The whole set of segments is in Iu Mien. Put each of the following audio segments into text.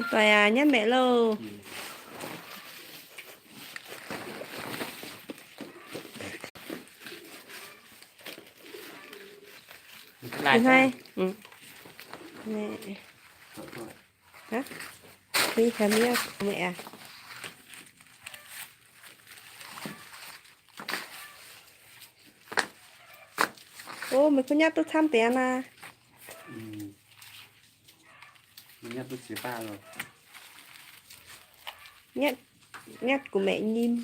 Doic aac, nyatv maeqc loh. Hnoi, hnoi, maeqc aac. Ov, meih kuv nyatv duqv camv deix aqv naaiv. Nyatv, nyatv gu'maeqc nyim.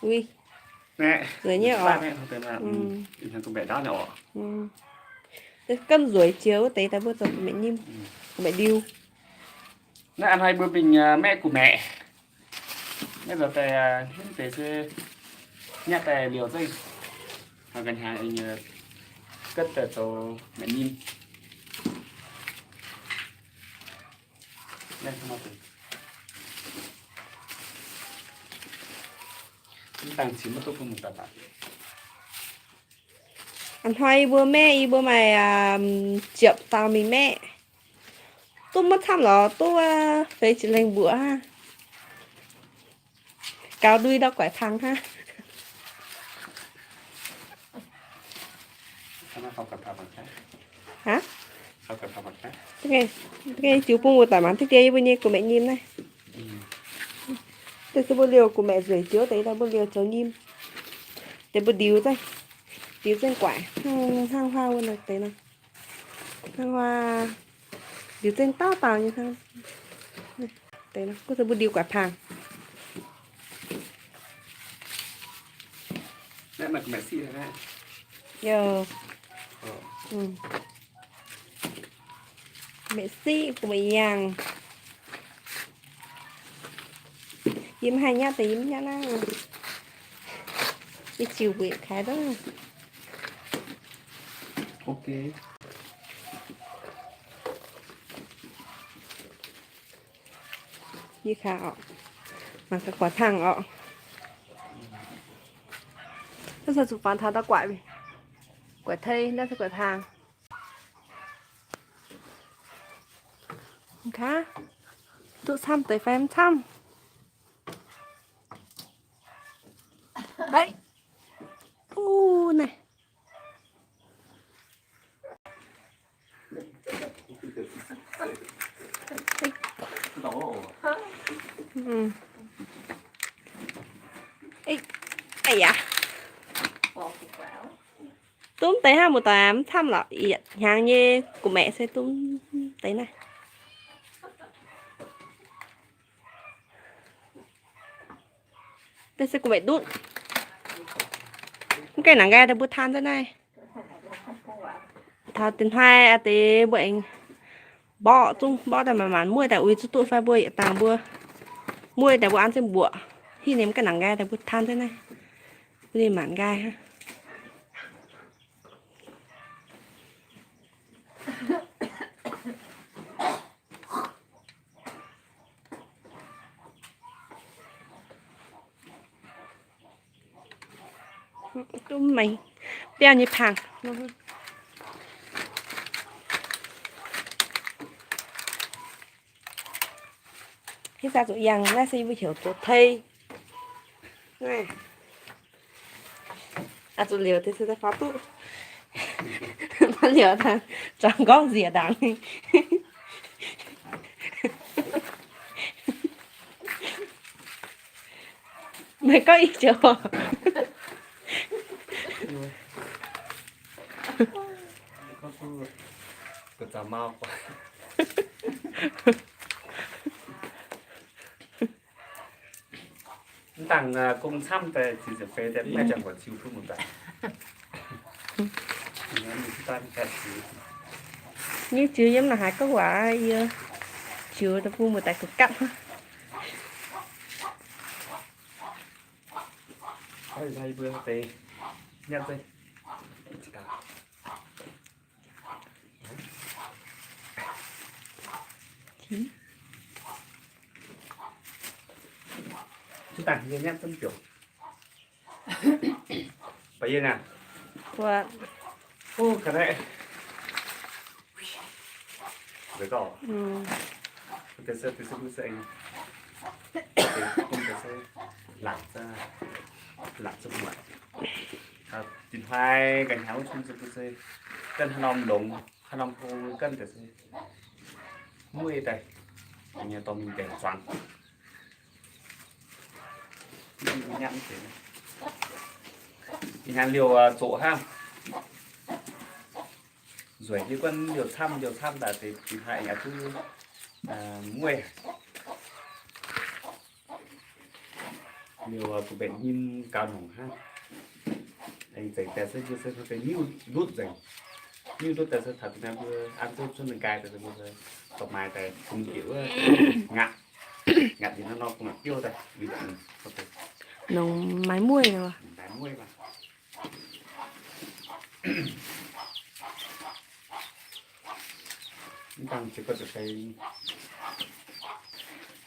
Ui, nzueic nyei oc. Gamh nzueic jiex wuov deix daaih mbuo zoux gu'maeqc nyim, gu'maeqc ndiu. Naaiv hnoi mbuo mingh maeqv gu'maeqc. Naaiv nzauh daaih, naaiv deix se nyatv daaih liouh zengv. Hnangv ga'hnyangx nyei gotv daaih zoux gu'maeqc nyim. Mv dangh cingx maiv duqv bun muoz-doic. A'hnoi yie mbuo maeqv, yie mbuo maaih ziepc dauh mingh maeqv. Duqv maiv camv lorz duqv feix ziepc lengh mbuoqc aqv. Gaux ndui ndau guaix pangx hnangv. Aav, da'nyeic ziux bun muoz-doic mangc diqv die yie mbuo nyei gu'maeqc nyim naaiv. Deix se mbuo liouh gu'maeqc nzueic jiex deix daaih mbuo liouh zoux nyim. Deix mbuo ndiux zengv, ndiux zengv guaix hnangv, hnangv huaav wuov deix nor. Hnangv huaav, ndiux zengv dauh dauh nyei hnangv. Deix nor, guv se mbuo ndiux guaix pangx. Yoh. Gu'maeqc siqv, gu'maeqc yangh. Yie mv haih nyatv deix, yie mv nyatv naaiv. Yie ziux mbuoqc kaaix duqv. Yie kaaix oc. Mangc gaax guaix pangx oc. Naaiv se zuqc faanx taux ndau guaix, guaix tei, naaiv se guaix pangx. Duqv camv deix fai mv camv? Haiv. Ov, naaiv. Ih, ih yaac duqv mv deix hnangv, muoz-doic, mv camv lorqc. Yietc hnyangx nyei gu'maeqc se duqv mv deix naaiv. Deix se gu'maeqc ndutv. Mv gaengh nangc nqaai daaih mbuo taan za'naaiv. Taux deix hnoi aqv, deix mbuo aengx mborqv zungv, mborqv daaih maanc maanc mueiv daaih uix zuqc duqv fai mbuo yietc dangc mbuo mueiv daaih mbuo an zengv mbuoqc. Hitv ninh mv gaengh nangc nqaai daaih mbuo taan za'naaiv. Mbuo ninh maanc nqaai hnangv. Duqv maengx biauv nyei pangx. Hitv daaih zuqc yangh naaiv se yie mbuo heuc zoux tei. Aa, zuqc liouc deix se daaih faaux duqv. Maiv liouc daaih zuangx nqorngv nzieqc ndaangc. Meih gorngv ih joux. Mv dangh gong camv daaih ziux ziepc feix daaih mv maaih ziangh hoc ziux bun muoz-doic. Nyei ziux yiem naaic haaix gorngv waac yie ziux daaih bun muoz-doic gu'gatv. Zuqc dangh yie nyatv zunv ziouc. Baac yie naaic, o, ga'naaiv, deix se, deix se mbuo se, deix se laangc, laangc zunv muoc. Dinh hnoi ga'hnyangx wuov cun se mbuo se ganh haaix norm longx, haaix norm hlo ganh deix se mueiz daaih, nyei dorh mingh gaengh zuangx. Ih hnoi liouh zoqc hnangv. Nzueic jienv guanh liouh camv, liouh camv daaih deix dinh hnoi aengx duqv mueiz. Liouh gu'mbetc nyim gaux nongc hnangv. Aengx zengc daaih se mbuo se deix niuv ndutv nzengc. Niuv ndutv daaih se taux deix naaiv mbuo an zunv zunv ninh nqaai daaih se mbuo se dorh maaih daaih bung jiex wuov ngaatc. Ngaatc yietc norm norm gu'nguaaic biouv daaih. Nongc maaih mueiz, maaih mueiz.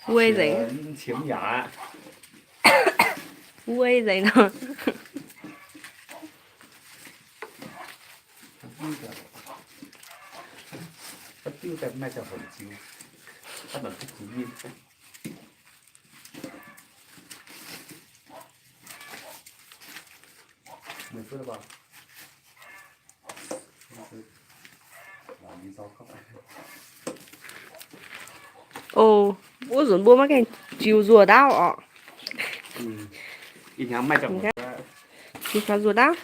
Wuov nzengc. Wuov nzengc nor. O, wuov nzunc mbuo maiv gaengh ziux nzuoh ndaauv orqc. Ziux taux nzuoh ndaauv.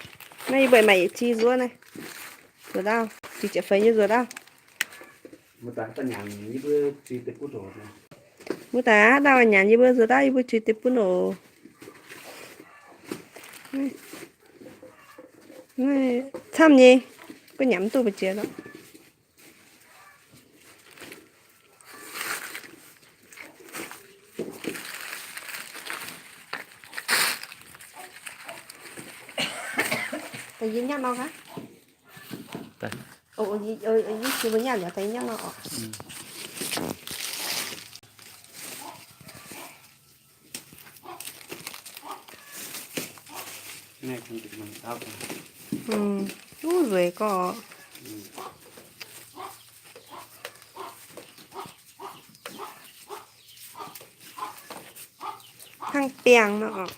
Naaiv yie mbuo maaih yietc ji nzuoh naaiv. Nzuoh ndaauv, jiex jiepc feix nyei nzuoh ndaauv. Mbuo daaih haaix dauh nyanc yie mbuo nzuoh ndaauv, yie mbuo jiex deix bun oc. Camv nyei, guov nyanc mv duqv mbu'ziex lorqc. Daaih yie nyatv nor gaax. Yie nyatv liuz daaih yie nyatv nor oc. Duqv nzueic gorqv. Hnangv biangh nor oc.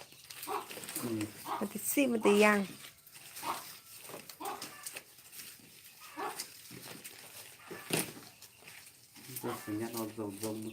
Maaih deix siqv maaih deix yaangh. Mv haih mborqc.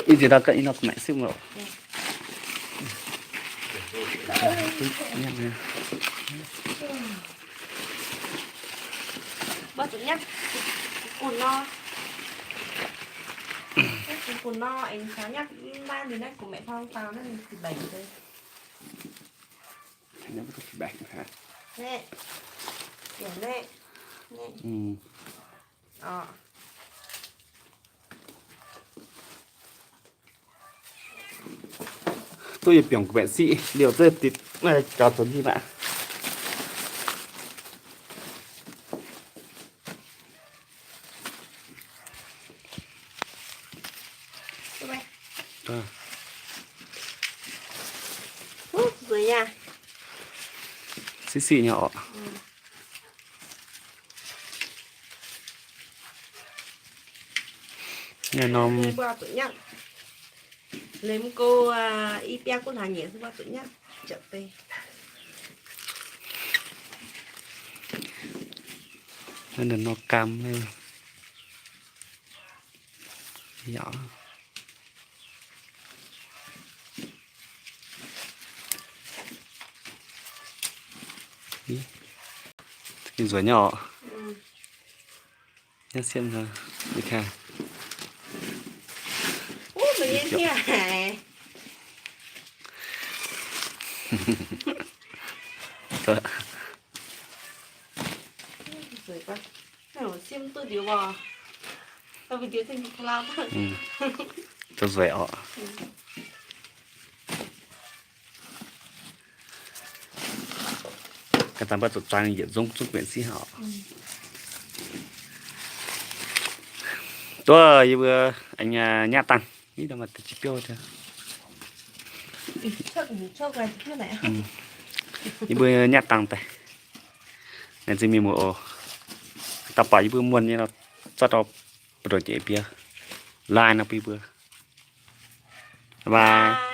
Ih nzunc ndau ganh ih norm maengx siuv mv loc. Mbuo zuqc nyatv bun nor, bun nor aengx caux nyatv mv baac liuz naaiv gux maengx faang faang naaiv ninh zinh mbaengc deix. Naeqv, bieqc naeqv, naeqv. Duqv yietc biongc gux maengx siqv liouh zengv ditc gaux zoux nyim aqv. Siqv siqv nyei orqc. Naaiv norm, liuz mv go i biaa gunv hlaax nyeic se mbuo zuqc nyatv ziepc deix. Naaiv norm gaam naaiv. Yaac. Nzueic nyei oc. Nyei siemv, ni ka. Nzueic oc. Ga'naaiv mbuo zuqc zaang yietc nzung zungv guenc siv oc. Duqv yie mbuo nyatv dangh, yie mbuo nyatv dangh daaih. Laengz zingh mienh muoz oc. Daaih buatc yie mbuo muonh nyei lorqc, zorqv dorh buoz-ndoqv jiex biei, like nor bun yie mbuo. Bye bye.